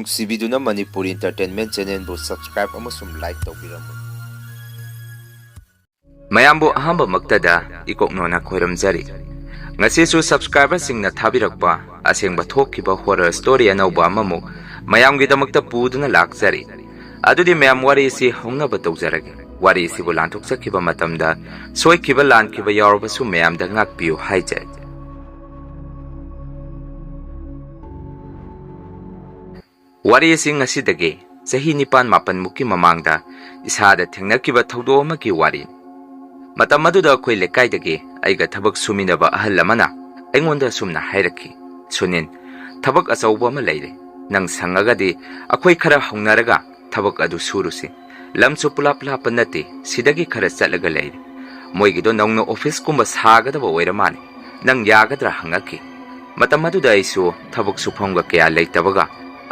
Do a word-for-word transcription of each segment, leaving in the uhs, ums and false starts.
ꯅꯨꯡꯁꯤꯕꯤꯗꯨꯅ Manipuri Entertainment Channelꯕꯨ subscribe ꯑꯃꯁꯨꯡ like ꯇꯧꯕꯤꯔꯝꯃꯨ꯫ ꯃꯌꯥꯝꯕꯨ ꯑꯍꯥꯟꯕꯃꯛꯇꯗ ꯏꯀꯣꯛꯅꯣꯅ ꯈꯣꯏꯔꯝꯖꯔꯤ꯫ ꯉꯁꯤꯁꯨ subscriberꯁꯤꯡꯅ ꯊꯥꯕꯤꯔꯛꯄ ꯑꯁꯦꯡꯕ ꯊꯣꯛꯈꯤꯕ horror story ꯑꯅꯧꯕ ꯑꯃꯃꯨꯛ ꯃꯌꯥꯝꯒꯤꯗꯃꯛꯇ ꯄꯨꯗꯨꯅ ꯂꯥꯛꯆꯔꯤ꯫ ꯑꯗꯨꯗꯤ ꯃꯌꯥꯝ, ꯋꯥꯔꯤꯁꯤ ꯍꯧꯅꯕ ꯇꯧꯖꯔꯒꯦ꯫ ꯋꯥꯔꯤꯁꯤꯕꯨ ꯂꯥꯟꯊꯣꯛꯆꯈꯤꯕ ꯃꯇꯝꯗ ꯁꯣꯏꯈꯤꯕ ꯂꯥꯟꯈꯤꯕ ꯌꯥꯎꯔꯕꯁꯨ ꯃꯌꯥꯝꯗ ꯉꯥꯛꯄꯤꯌꯨ ꯍꯥꯏꯖꯩ꯫ ꯋꯥꯔꯤ ꯑꯁꯤ ꯉꯁꯤꯗꯒꯤ ꯆꯍꯤ ꯅꯤꯄꯥꯟ ꯃꯥꯄꯟꯃꯨꯛꯀꯤ ꯃꯃꯥꯡꯗ ꯏꯁꯥꯗ ꯊꯦꯡꯅꯈꯤꯕ ꯊꯧꯗꯣꯛ ꯑꯃꯒꯤ ꯋꯥꯔꯤ꯫ ꯃꯇꯝ ꯑꯗꯨꯗ ꯑꯩꯈꯣꯏ ꯂꯩꯀꯥꯏꯗꯒꯤ ꯑꯩꯒ ꯊꯕꯛ ꯁꯨꯃꯤꯟꯅꯕ ꯑꯍꯜ ꯑꯃꯅ ꯑꯩꯉꯣꯟꯗ ꯑꯁꯨꯝꯅ ꯍꯥꯏꯔꯛꯈꯤ, "ꯁꯨꯅꯤꯜ, ꯊꯕꯛ ꯑꯆꯧꯕ ꯑꯃ ꯂꯩꯔꯦ꯫ ꯅꯪ ꯁꯪꯉꯒꯗꯤ ꯑꯩꯈꯣꯏ ꯈꯔ ꯍꯧꯅꯔꯒ ꯊꯕꯛ ꯑꯗꯨ ꯁꯨꯔꯨꯁꯤ꯫ ꯂꯝꯁꯨ ꯄꯨꯂꯥꯞ ꯂꯥꯞꯄ ꯅꯠꯇꯦ, ꯁꯤꯗꯒꯤ ꯈꯔ ꯆꯠꯂꯒ ꯂꯩꯔꯦ꯫ ꯃꯣꯏꯒꯤꯗꯣ ꯅꯧꯅ officeꯀꯨꯝꯕ ꯁꯥꯒꯗꯕ ꯑꯣꯏꯔ ꯃꯥꯜꯂꯦ꯫ ꯅꯪ ꯌꯥꯒꯗ꯭ꯔꯥ?" ꯍꯪꯉꯛꯈꯤ꯫ ꯃꯇꯝ ꯑꯗꯨꯗ ꯑꯩꯁꯨ ꯊꯕꯛ ꯁꯨꯐꯝꯒ ꯀꯌꯥ ꯂꯩꯇꯕꯒ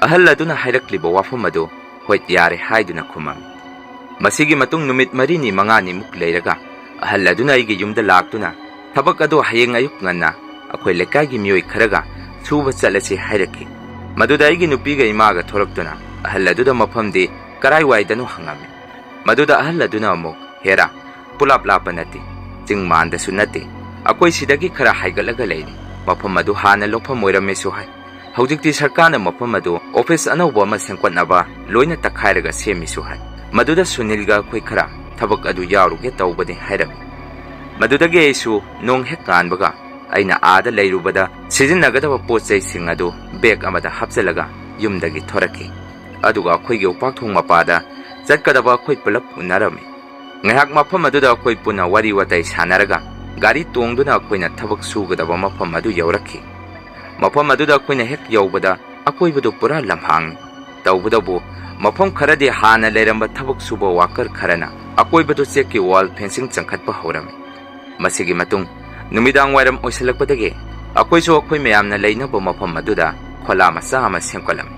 ꯑꯍꯜ ꯑꯗꯨꯅ ꯍꯥꯏꯔꯛꯂꯤꯕ ꯋꯥꯐꯝ ꯑꯗꯨ "ꯍꯣꯏ, ꯌꯥꯔꯦ" ꯍꯥꯏꯗꯨꯅ ꯈꯨꯝꯃꯝꯃꯤ꯫ ꯃꯁꯤꯒꯤ ꯃꯇꯨꯡ ꯅꯨꯃꯤꯠ ꯃꯔꯤꯅꯤ ꯃꯉꯥꯅꯤꯃꯨꯛ ꯂꯩꯔꯒ ꯑꯍꯜ ꯑꯗꯨꯅ ꯑꯩꯒꯤ ꯌꯨꯝꯗ ꯂꯥꯛꯇꯨꯅ, "ꯊꯕꯛ ꯑꯗꯨ ꯍꯌꯦꯡ ꯑꯌꯨꯛ ꯉꯟꯅ ꯑꯩꯈꯣꯏ ꯂꯩꯀꯥꯏꯒꯤ ꯃꯤꯑꯣꯏ ꯈꯔꯒ ꯁꯨꯕ ꯆꯠꯂꯁꯤ" ꯍꯥꯏꯔꯛꯈꯤ꯫ ꯃꯗꯨꯗ ꯑꯩꯒꯤ ꯅꯨꯄꯤꯒ ꯏꯃꯥꯒ ꯊꯣꯔꯛꯇꯨꯅ ꯑꯍꯜ ꯑꯗꯨꯗ ꯃꯐꯝꯗꯤ ꯀꯔꯥꯏꯋꯥꯏꯗꯅꯣ ꯍꯪꯉꯝꯃꯤ꯫ ꯃꯗꯨꯗ ꯑꯍꯜ ꯑꯗꯨꯅ ꯑꯃꯨꯛ, "ꯍꯦꯔꯥ, ꯄꯨꯂꯥꯞ ꯂꯥꯞꯄ ꯅꯠꯇꯦ, ꯆꯤꯡ ꯃꯥꯟꯗꯁꯨ ꯅꯠꯇꯦ, ꯑꯩꯈꯣꯏ ꯁꯤꯗꯒꯤ ꯈꯔ ꯍꯥꯏꯒꯠꯂꯒ ꯂꯩꯔꯦ꯫ ꯃꯐꯝ ꯑꯗꯨ ꯍꯥꯟꯅ ꯂꯧꯐꯝ ꯑꯣꯏꯔꯝꯃꯦꯁꯨ" ꯍꯥꯏ꯫ "ꯍꯧꯖꯤꯛꯇꯤ ꯁꯔꯀꯥꯔꯅ ꯃꯐꯝ ꯑꯗꯨ office ꯑꯅꯧꯕ ꯑꯃ ꯁꯦꯝꯒꯠꯅꯕ ꯂꯣꯏꯅ ꯇꯛꯈꯥꯏꯔꯒ ꯁꯦꯝꯃꯤꯁꯨ" ꯍꯥꯏ꯫ ꯃꯗꯨꯗ ꯁꯨꯅꯤꯜꯒ ꯑꯩꯈꯣꯏ ꯈꯔ ꯊꯕꯛ ꯑꯗꯨ ꯌꯥꯎꯔꯨꯒꯦ ꯇꯧꯕꯅꯤ ꯍꯥꯏꯔꯝꯃꯤ꯫ ꯃꯗꯨꯗꯒꯤ ꯑꯩꯁꯨ ꯅꯣꯡ ꯍꯦꯛ ꯉꯥꯟꯕꯒ ꯑꯩꯅ ꯑꯥꯗ ꯂꯩꯔꯨꯕꯗ ꯁꯤꯖꯤꯟꯅꯒꯗꯕ ꯄꯣꯠ ꯆꯩꯁꯤꯡ ꯑꯗꯨ bag ꯑꯃꯗ ꯍꯥꯞꯆꯤꯜꯂꯒ ꯌꯨꯝꯗꯒꯤ ꯊꯣꯔꯛꯈꯤ꯫ ꯑꯗꯨꯒ ꯑꯩꯈꯣꯏꯒꯤ ꯎꯄꯥꯛꯊꯣꯡ ꯃꯄꯥꯗ ꯆꯠꯀꯗꯕ ꯑꯩꯈꯣꯏ ꯄꯨꯂꯞ ꯎꯅꯔꯝꯃꯤ꯫ ꯉꯥꯏꯍꯥꯛ ꯃꯐꯝ ꯑꯗꯨꯗ ꯑꯩꯈꯣꯏ ꯄꯨꯟꯅ ꯋꯥꯔꯤ ꯋꯥꯇꯥꯏ ꯁꯥꯟꯅꯔꯒ ꯒꯥꯔꯤ ꯇꯣꯡꯗꯨꯅ ꯑꯩꯈꯣꯏꯅ ꯊꯕꯛ ꯁꯨꯒꯗꯕ ꯃꯐꯝ ꯑꯗꯨ ꯌꯧꯔꯛꯈꯤ꯫ ꯃꯐꯝ ꯑꯗꯨꯗ ꯑꯩꯈꯣꯏꯅ ꯍꯦꯛ ꯌꯧꯕꯗ ꯑꯀꯣꯏꯕꯗꯨ ꯄꯨꯔꯥ ꯂꯝꯍꯥꯡꯅꯤ꯫ ꯇꯧꯕꯇꯕꯨ ꯃꯐꯝ ꯈꯔꯗꯤ ꯍꯥꯟꯅ ꯂꯩꯔꯝꯕ ꯊꯕꯛ ꯁꯨꯕ worker ꯈꯔꯅ ꯑꯀꯣꯏꯕꯗꯨ ꯆꯦꯛꯀꯤ wall fencing ꯆꯪꯈꯠꯄ ꯍꯧꯔꯝꯃꯤ꯫ ꯃꯁꯤꯒꯤ ꯃꯇꯨꯡ ꯅꯨꯃꯤꯗꯥꯡ ꯋꯥꯏꯔꯝ ꯑꯣꯏꯁꯤꯜꯂꯛꯄꯗꯒꯤ ꯑꯩꯈꯣꯏꯁꯨ ꯑꯩꯈꯣꯏ ꯃꯌꯥꯝꯅ ꯂꯩꯅꯕ ꯃꯐꯝ ꯑꯗꯨꯗ ꯈꯣꯂꯥ ꯃꯆꯥ ꯑꯃ ꯁꯦꯝꯒꯠꯂꯝꯃꯤ꯫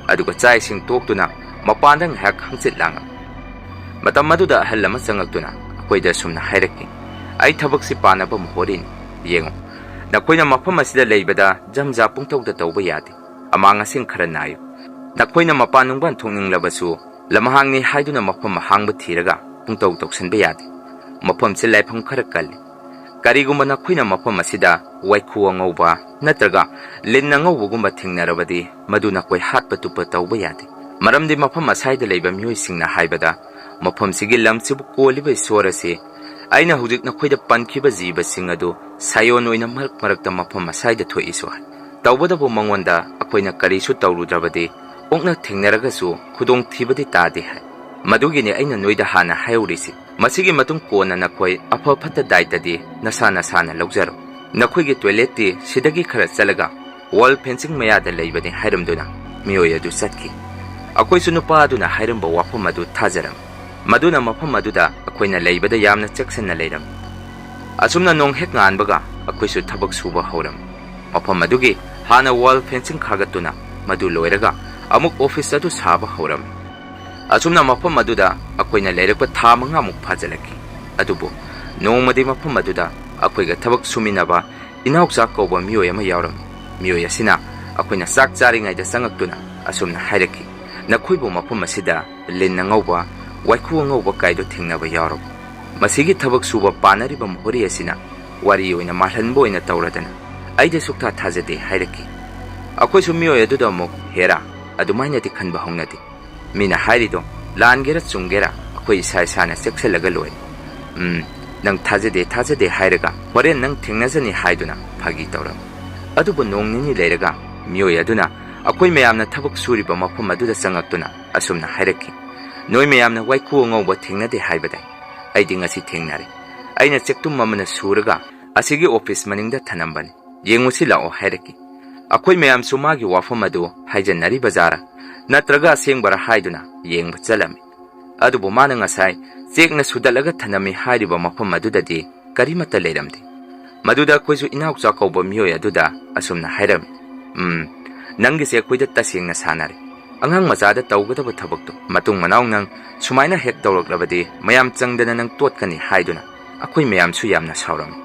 ꯑꯗꯨꯒ ꯆꯥꯛ ꯏꯁꯤꯡ ꯇꯣꯛꯇꯨꯅ ꯃꯄꯥꯟꯗ ꯉꯥꯏꯍꯥꯛ ꯍꯪꯆꯤꯠ ꯂꯥꯡꯉꯝꯃꯤ꯫ ꯃꯇꯝ ꯑꯗꯨꯗ ꯑꯍꯜ ꯑꯃ ꯆꯪꯂꯛꯇꯨꯅ ꯑꯩꯈꯣꯏꯗ ꯑꯁꯨꯝꯅ ꯍꯥꯏꯔꯛꯈꯤ, "ꯑꯩ ꯊꯕꯛꯁꯤ ꯄꯥꯅꯕ ꯃꯣꯍꯣꯔꯤꯅꯤ꯫ ꯌꯦꯡꯉꯨ, ꯅꯈꯣꯏꯅ ꯃꯐꯝ ꯑꯁꯤꯗ ꯂꯩꯕꯗ ꯖꯝꯖꯥ ꯄꯨꯡꯇꯧꯗ ꯇꯧꯕ ꯌꯥꯗꯦ꯫ ꯑꯃꯥꯡ ꯑꯁꯦꯡ ꯈꯔ ꯅꯥꯏꯌꯨ꯫ ꯅꯈꯣꯏꯅ ꯃꯄꯥꯟ ꯅꯨꯡꯕꯥꯟ ꯊꯣꯛꯅꯤꯡꯂꯕꯁꯨ, ꯂꯝꯍꯥꯡꯅꯤ ꯍꯥꯏꯗꯨꯅ ꯃꯐꯝ ꯑꯍꯥꯡꯕ ꯊꯤꯔꯒ ꯄꯨꯡꯇꯧ ꯇꯧꯁꯟꯕ ꯌꯥꯗꯦ꯫ ꯃꯐꯝꯁꯤ ꯂꯥꯏꯐꯝ ꯈꯔ ꯀꯜꯂꯤ꯫ ꯀꯔꯤꯒꯨꯝꯕ ꯅꯈꯣꯏꯅ ꯃꯐꯝ ꯑꯁꯤꯗ ꯋꯥꯏꯈꯨ ꯑꯉꯧꯕ ꯅꯠꯇ꯭ꯔꯒ ꯂꯤꯟ ꯑꯉꯧꯕꯒꯨꯝꯕ ꯊꯦꯡꯅꯔꯕꯗꯤ, ꯃꯗꯨ ꯅꯈꯣꯏ ꯍꯥꯠꯄ ꯇꯨꯞꯄ ꯇꯧꯕ ꯌꯥꯗꯦ꯫ ꯃꯔꯝꯗꯤ ꯃꯐꯝ ꯑꯁꯥꯏꯗ ꯂꯩꯕ ꯃꯤꯑꯣꯏꯁꯤꯡꯅ ꯍꯥꯏꯕꯗ, ꯃꯐꯝꯁꯤꯒꯤ ꯂꯝꯁꯤꯕꯨ ꯀꯣꯜꯂꯤꯕ ꯏꯁꯣꯔ ꯑꯁꯤ, ꯑꯩꯅ ꯍꯧꯖꯤꯛ ꯅꯈꯣꯏꯗ ꯄꯟꯈꯤꯕ ꯖꯤꯕꯁꯤꯡ ꯑꯗꯨ ꯁꯥꯏꯑꯣꯟ ꯑꯣꯏꯅ ꯃꯔꯛ ꯃꯔꯛꯇ ꯃꯐꯝ ꯑꯁꯥꯏꯗ ꯊꯣꯛꯏꯁꯨ ꯍꯥꯏ꯫ ꯇꯧꯕꯇꯕꯨ ꯃꯉꯣꯟꯗ ꯑꯩꯈꯣꯏꯅ ꯀꯔꯤꯁꯨ ꯇꯧꯔꯨꯗ꯭ꯔꯕꯗꯤ, ꯑꯣꯛꯅ ꯊꯦꯡꯅꯔꯒꯁꯨ ꯈꯨꯗꯣꯡꯊꯤꯕꯗꯤ ꯇꯥꯗꯦ ꯍꯥꯏ꯫ ꯃꯗꯨꯒꯤꯅꯤ ꯑꯩꯅ ꯅꯣꯏꯗ ꯍꯥꯟꯅ ꯍꯥꯏꯍꯧꯔꯤꯁꯤ꯫ ꯃꯁꯤꯒꯤ ꯃꯇꯨꯡ ꯀꯣꯟꯅ ꯅꯈꯣꯏ ꯑꯐ ꯐꯠꯇ ꯗꯥꯏꯇꯗꯤ ꯅꯁꯥ ꯅꯁꯥꯅ ꯂꯧꯖꯔꯣ꯫ ꯅꯈꯣꯏꯒꯤ ꯇꯣꯏꯂꯦꯠꯇꯤ ꯁꯤꯗꯒꯤ ꯈꯔ ꯆꯠꯂꯒ ꯋꯥꯜ ꯐꯦꯟꯁꯤꯡ ꯃꯌꯥꯗ ꯂꯩꯕꯅꯤ ꯍꯥꯏꯔꯝꯗꯨꯅ ꯃꯤꯑꯣꯏ ꯑꯗꯨ ꯆꯠꯈꯤ꯫ ꯑꯩꯈꯣꯏꯁꯨ ꯅꯨꯄꯥ ꯑꯗꯨꯅ ꯍꯥꯏꯔꯝꯕ ꯋꯥꯐꯝ ꯑꯗꯨ ꯊꯥꯖꯔꯝꯃꯤ꯫ ꯃꯗꯨꯅ ꯃꯐꯝ ꯑꯗꯨꯗ ꯑꯩꯈꯣꯏꯅ ꯂꯩꯕꯗ ꯌꯥꯝꯅ ꯆꯦꯛꯁꯤꯟꯅ ꯂꯩꯔꯝꯃꯤ꯫ ꯑꯁꯨꯝꯅ ꯅꯣꯡ ꯍꯦꯛ ꯉꯥꯟꯕꯒ ꯑꯩꯈꯣꯏꯁꯨ ꯊꯕꯛ ꯁꯨꯕ ꯍꯧꯔꯝꯃꯤ꯫ ꯃꯐꯝ ꯑꯗꯨꯒꯤ ꯍꯥꯟꯅ ꯋꯥꯜ ꯐꯦꯟꯁꯤꯡ ꯈꯥꯒꯠꯇꯨꯅ, ꯃꯗꯨ ꯂꯣꯏꯔꯒ ꯑꯃꯨꯛ ꯑꯣꯐꯤꯁ ꯑꯗꯨ ꯁꯥꯕ ꯍꯧꯔꯝꯃꯤ꯫ ꯑꯁꯨꯝꯅ ꯃꯐꯝ ꯑꯗꯨꯗ ꯑꯩꯈꯣꯏꯅ ꯂꯩꯔꯛꯄ ꯊꯥ ꯃꯉꯥꯃꯨꯛ ꯐꯥꯖꯤꯜꯂꯛꯈꯤ꯫ ꯑꯗꯨꯕꯨ ꯅꯣꯡꯃꯗꯤ ꯃꯐꯝ ꯑꯗꯨꯗ ꯑꯩꯈꯣꯏꯒ ꯊꯕꯛ ꯁꯨꯃꯤꯟꯅꯕ ꯏꯅꯥꯎꯆꯥ ꯀꯧꯕ ꯃꯤꯑꯣꯏ ꯑꯃ ꯌꯥꯎꯔꯝꯃꯤ꯫ ꯃꯤꯑꯣꯏ ꯑꯁꯤꯅ ꯑꯩꯈꯣꯏꯅ ꯆꯥꯛ ꯆꯥꯔꯤꯉꯩꯗ ꯆꯪꯉꯛꯇꯨꯅ ꯑꯁꯨꯝꯅ ꯍꯥꯏꯔꯛꯈꯤ, "ꯅꯈꯣꯏꯕꯨ ꯃꯐꯝ ꯑꯁꯤꯗ ꯂꯤꯟ ꯑꯉꯧꯕ, ꯋꯥꯏꯈꯨ ꯑꯉꯧꯕ ꯀꯥꯏꯗꯣ ꯊꯦꯡꯅꯕ ꯌꯥꯎꯔꯕ?" ꯃꯁꯤꯒꯤ ꯊꯕꯛ ꯁꯨꯕ ꯄꯥꯅꯔꯤꯕ ꯃꯣꯍꯣꯔꯤ ꯑꯁꯤꯅ ꯋꯥꯔꯤ ꯑꯣꯏꯅ ꯃꯥꯜꯍꯟꯕ ꯑꯣꯏꯅ ꯇꯧꯔꯗꯅ, "ꯑꯩꯗꯤ ꯁꯨꯛꯊꯥ ꯊꯥꯖꯗꯦ" ꯍꯥꯏꯔꯛꯈꯤ꯫ ꯑꯩꯈꯣꯏꯁꯨ ꯃꯤꯑꯣꯏ ꯑꯗꯨꯗ ꯑꯃꯨꯛ, "ꯍꯦꯔꯥ, ꯑꯗꯨꯃꯥꯏꯅꯗꯤ ꯈꯟꯕ ꯍꯧꯅꯗꯦ꯫ ꯃꯤꯅ ꯍꯥꯏꯔꯤꯗꯣ ꯂꯥꯟꯒꯦꯔꯥ ꯆꯨꯝꯒꯦꯔꯥ, ꯑꯩꯈꯣꯏ ꯏꯁꯥ ꯏꯁꯥꯅ ꯆꯦꯛꯁꯤꯜꯂꯒ ꯂꯣꯏꯔꯦ꯫ ꯎꯝ, ꯅꯪ ꯊꯥꯖꯗꯦ, ꯊꯥꯖꯗꯦ ꯍꯥꯏꯔꯒ ꯍꯣꯔꯦꯟ ꯅꯪ ꯊꯦꯡꯅꯖꯅꯤ" ꯍꯥꯏꯗꯨꯅ ꯐꯥꯒꯤ ꯇꯧꯔꯝꯃꯤ꯫ ꯑꯗꯨꯕꯨ ꯅꯣꯡ ꯅꯤꯅꯤ ꯂꯩꯔꯒ ꯃꯤꯑꯣꯏ ꯑꯗꯨꯅ ꯑꯩꯈꯣꯏ ꯃꯌꯥꯝꯅ ꯊꯕꯛ ꯁꯨꯔꯤꯕ ꯃꯐꯝ ꯑꯗꯨꯗ ꯆꯪꯉꯛꯇꯨꯅ ꯑꯁꯨꯝꯅ ꯍꯥꯏꯔꯛꯈꯤ, "ꯅꯣꯏ ꯃꯌꯥꯝꯅ ꯋꯥꯏꯈꯨ ꯑꯉꯧꯕ ꯊꯦꯡꯅꯗꯦ ꯍꯥꯏꯕꯗꯥꯏ? ꯑꯩꯗꯤ ꯉꯁꯤ ꯊꯦꯡꯅꯔꯦ꯫ ꯑꯩꯅ ꯆꯦꯛꯇꯨꯝ ꯑꯃꯅ ꯁꯨꯔꯒ ꯑꯁꯤꯒꯤ ꯑꯣꯐꯤꯁ ꯃꯅꯤꯡꯗ ꯊꯅꯝꯕꯅꯤ꯫ ꯌꯦꯡꯉꯨꯁꯤ ꯂꯥꯛꯑꯣ" ꯍꯥꯏꯔꯛꯈꯤ꯫ ꯑꯩꯈꯣꯏ ꯃꯌꯥꯝꯁꯨ ꯃꯥꯒꯤ ꯋꯥꯐꯝ ꯑꯗꯨ ꯍꯥꯏꯖꯟꯅꯔꯤꯕ ꯖꯥꯔꯥ ꯅꯠꯇ꯭ꯔꯒ ꯑꯁꯦꯡꯕꯔꯥ ꯍꯥꯏꯗꯨꯅ ꯌꯦꯡꯕ ꯆꯠꯂꯝꯃꯤ꯫ ꯑꯗꯨꯕꯨ ꯃꯥꯅ ꯉꯁꯥꯏ ꯆꯦꯛꯅ ꯁꯨꯗꯠꯂꯒ ꯊꯅꯝꯃꯤ ꯍꯥꯏꯔꯤꯕ ꯃꯐꯝ ꯑꯗꯨꯗꯗꯤ ꯀꯔꯤꯃꯠꯇ ꯂꯩꯔꯝꯗꯦ꯫ ꯃꯗꯨꯗ ꯑꯩꯈꯣꯏꯁꯨ ꯏꯅꯥꯎꯆꯥ ꯀꯧꯕ ꯃꯤꯑꯣꯏ ꯑꯗꯨꯗ ꯑꯁꯨꯝꯅ ꯍꯥꯏꯔꯝꯃꯤ, "ꯎꯝ, ꯅꯪꯒꯤꯁꯦ ꯑꯩꯈꯣꯏꯗ ꯇꯁꯦꯡꯅ ꯁꯥꯟꯅꯔꯦ꯫ ꯑꯉꯥꯡ ꯃꯆꯥꯗ ꯇꯧꯒꯗꯕ ꯊꯕꯛꯇꯣ ꯃꯇꯨꯡ ꯃꯅꯥꯎ ꯅꯪ ꯁꯨꯃꯥꯏꯅ ꯍꯦꯛ ꯇꯧꯔꯛꯂꯕꯗꯤ ꯃꯌꯥꯝ ꯆꯪꯗꯅ ꯅꯪ ꯇꯣꯠꯀꯅꯤ" ꯍꯥꯏꯗꯨꯅ ꯑꯩꯈꯣꯏ ꯃꯌꯥꯝꯁꯨ ꯌꯥꯝꯅ ꯁꯥꯎꯔꯝꯃꯤ꯫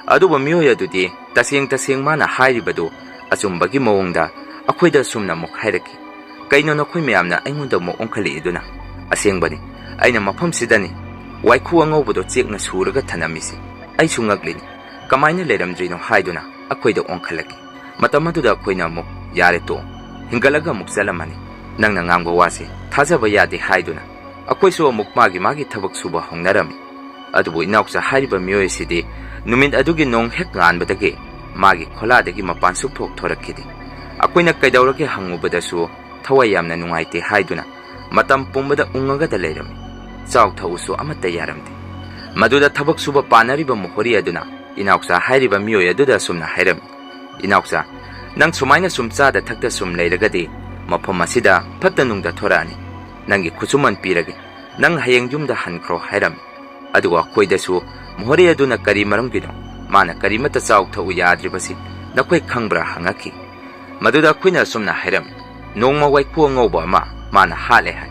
ꯑꯗꯨꯕꯨ ꯃꯤꯑꯣꯏ ꯑꯗꯨꯗꯤ ꯇꯁꯦꯡ ꯇꯁꯦꯡ ꯃꯥꯅ ꯍꯥꯏꯔꯤꯕꯗꯨ ꯑꯆꯨꯝꯕꯒꯤ ꯃꯑꯣꯡꯗ ꯑꯩꯈꯣꯏꯗ ꯑꯁꯨꯝꯅ ꯑꯃꯨꯛ ꯍꯥꯏꯔꯛꯈꯤ, "ꯀꯩꯅꯣ ꯅꯈꯣꯏ ꯃꯌꯥꯝꯅ ꯑꯩꯉꯣꯟꯗ ꯑꯃꯨꯛ ꯑꯣꯟꯈꯠꯂꯛꯏꯗꯨꯅ? ꯑꯁꯦꯡꯕꯅꯤ, ꯑꯩꯅ ꯃꯐꯝꯁꯤꯗꯅꯤ ꯋꯥꯏꯈꯨ ꯑꯉꯧꯕꯗꯣ ꯆꯦꯛꯅ ꯁꯨꯔꯒ ꯊꯅꯝꯃꯤꯁꯤ꯫ ꯑꯩꯁꯨ ꯉꯛꯂꯤꯅꯤ, ꯀꯃꯥꯏꯅ ꯂꯩꯔꯝꯗ꯭ꯔꯤꯅꯣ?" ꯍꯥꯏꯗꯨꯅ ꯑꯩꯈꯣꯏꯗ ꯑꯣꯟꯈꯠꯂꯛꯈꯤ꯫ ꯃꯇꯝ ꯑꯗꯨꯗ ꯑꯩꯈꯣꯏꯅ ꯑꯃꯨꯛ, "ꯌꯥꯔꯦ, ꯇꯣꯛꯑꯣ, ꯍꯤꯡꯒꯠꯂꯒ ꯑꯃꯨꯛ ꯆꯠꯂꯝꯃꯅꯤ꯫ ꯅꯪꯅ ꯉꯥꯡꯕ ꯋꯥꯁꯦ ꯊꯥꯖꯕ ꯌꯥꯗꯦ" ꯍꯥꯏꯗꯨꯅ ꯑꯩꯈꯣꯏꯁꯨ ꯑꯃꯨꯛ ꯃꯥꯒꯤ ꯃꯥꯒꯤ ꯊꯕꯛ ꯁꯨꯕ ꯍꯧꯅꯔꯝꯃꯤ꯫ ꯑꯗꯨꯕꯨ ꯏꯅꯥꯎꯆꯥ ꯍꯥꯏꯔꯤꯕ ꯃꯤꯑꯣꯏ ꯑꯁꯤꯗꯤ ꯅꯨꯃꯤꯠ ꯑꯗꯨꯒꯤ ꯅꯣꯡ ꯍꯦꯛ ꯉꯥꯟꯕꯗꯒꯤ ꯃꯥꯒꯤ ꯈꯣꯂꯥꯗꯒꯤ ꯃꯄꯥꯟ ꯁꯨꯛꯊꯣꯛ ꯊꯣꯔꯛꯈꯤꯗꯦ꯫ ꯑꯩꯈꯣꯏꯅ ꯀꯩꯗꯧꯔꯒꯦ ꯍꯪꯉꯨꯕꯗꯁꯨ ꯊꯋꯥꯏ ꯌꯥꯝꯅ ꯅꯨꯡꯉꯥꯏꯇꯦ ꯍꯥꯏꯗꯨꯅ ꯃꯇꯝ ꯄꯨꯝꯕꯗ ꯎꯪꯉꯒꯗ ꯂꯩꯔꯝꯃꯤ꯫ ꯆꯥꯎ ꯊꯛꯎꯁꯨ ꯑꯃꯠꯇ ꯌꯥꯔꯝꯗꯦ꯫ ꯃꯗꯨꯗ ꯊꯕꯛ ꯁꯨꯕ ꯄꯥꯅꯔꯤꯕ ꯃꯣꯍꯣꯔꯤ ꯑꯗꯨꯅ ꯏꯅꯥꯎꯆꯥ ꯍꯥꯏꯔꯤꯕ ꯃꯤꯑꯣꯏ ꯑꯗꯨꯗ ꯑꯁꯨꯝꯅ ꯍꯥꯏꯔꯝꯃꯤ, "ꯏꯅꯥꯎꯆꯥ, ꯅꯪ ꯁꯨꯃꯥꯏꯅ ꯁꯨꯝ ꯆꯥꯗ ꯊꯛꯇ ꯁꯨꯝ ꯂꯩꯔꯒꯗꯤ ꯃꯐꯝ ꯑꯁꯤꯗ ꯐꯠꯇ ꯅꯨꯡꯗ ꯊꯣꯔꯛꯑꯅꯤ꯫ ꯅꯪꯒꯤ ꯈꯨꯠꯁꯨꯃꯟ ꯄꯤꯔꯒꯦ, ꯅꯪ ꯍꯌꯦꯡ ꯌꯨꯝꯗ ꯍꯟꯈ꯭ꯔꯣ" ꯍꯥꯏꯔꯝꯃꯤ꯫ ꯑꯗꯨꯒ ꯑꯩꯈꯣꯏꯗꯁꯨ ꯃꯣꯍꯣꯔꯤ ꯑꯗꯨꯅ ꯀꯔꯤ ꯃꯔꯝꯒꯤꯅꯣ ꯃꯥꯅ ꯀꯔꯤꯃꯠꯇ ꯆꯥꯎ ꯊꯛꯎ ꯌꯥꯗ꯭ꯔꯤꯕꯁꯤ ꯅꯈꯣꯏ ꯈꯪꯕ꯭ꯔꯥ ꯍꯪꯉꯛꯈꯤ꯫ ꯃꯗꯨꯗ ꯑꯩꯈꯣꯏꯅ ꯑꯁꯨꯝꯅ ꯍꯥꯏꯔꯝꯃꯤ, "ꯅꯣꯡꯃ ꯋꯥꯏꯈꯨ ꯑꯉꯧꯕ ꯑꯃ ꯃꯥꯅ ꯍꯥꯠꯂꯦ ꯍꯥꯏ꯫